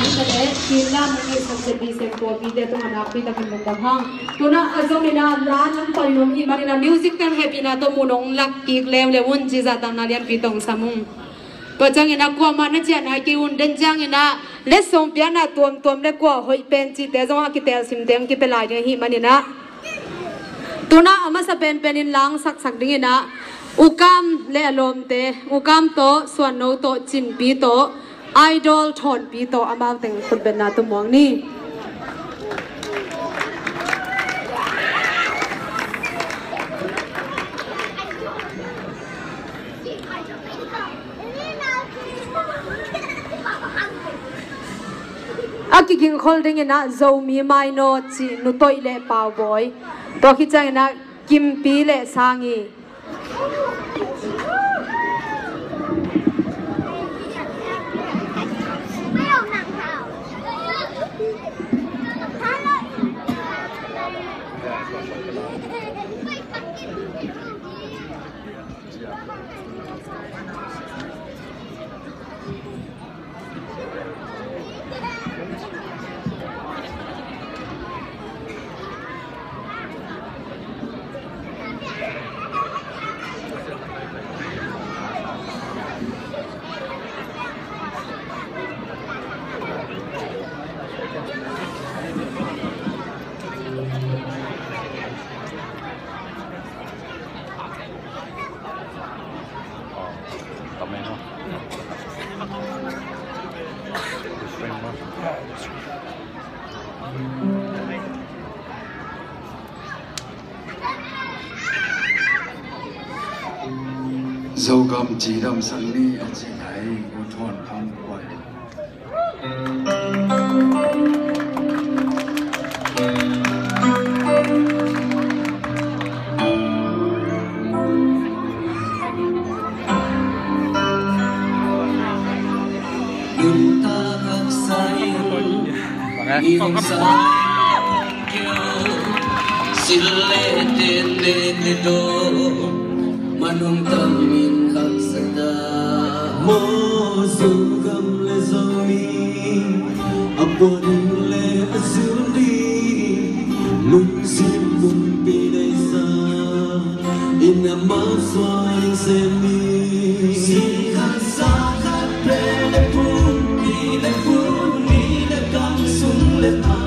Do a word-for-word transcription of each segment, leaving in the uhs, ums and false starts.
Tua leh, kinlam hong neihsak Zetbi Siangtho a pite tungah nakpi takin lungdam hang. Tunah a zong inah la nang panin om ahih manin ah music teng hehpihna tawh mun hong lak kik leuleu un ci zahtakna lianpi tawh hong sam ung. Tua ciangin ah kuamah na ciah nai kei un, den ciangin ah letsong piakna tuamtuam le kua hoih pen cihte zong a kitelsim teng kipia lai ding ahih manin ah. Tunah a masa penpenin la hong saksak dingin ah U Kam le a lawmte, U Kam tawh, Suanno tawh, Cinpi tawh, Idol Thawnpi tawh amau teng khutbetna tawh muang ni. A kigingkhol dingin ah Zomi Maino cih Nu Toih le Pau Bawi, tua khit ciangin ah Kimpi le Sangi. Zogam cidamsak ni a ci lai, U Thawn Kham Kuai. Manung tamin haksa ta. Maw Zogam le Zomi, a puan ding le a zun ding, lungsim pumpi deisa, in a masuan sem ni. Sikhan sakhat pe le pumpi le puni le kam sung le pa.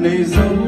Nei Zo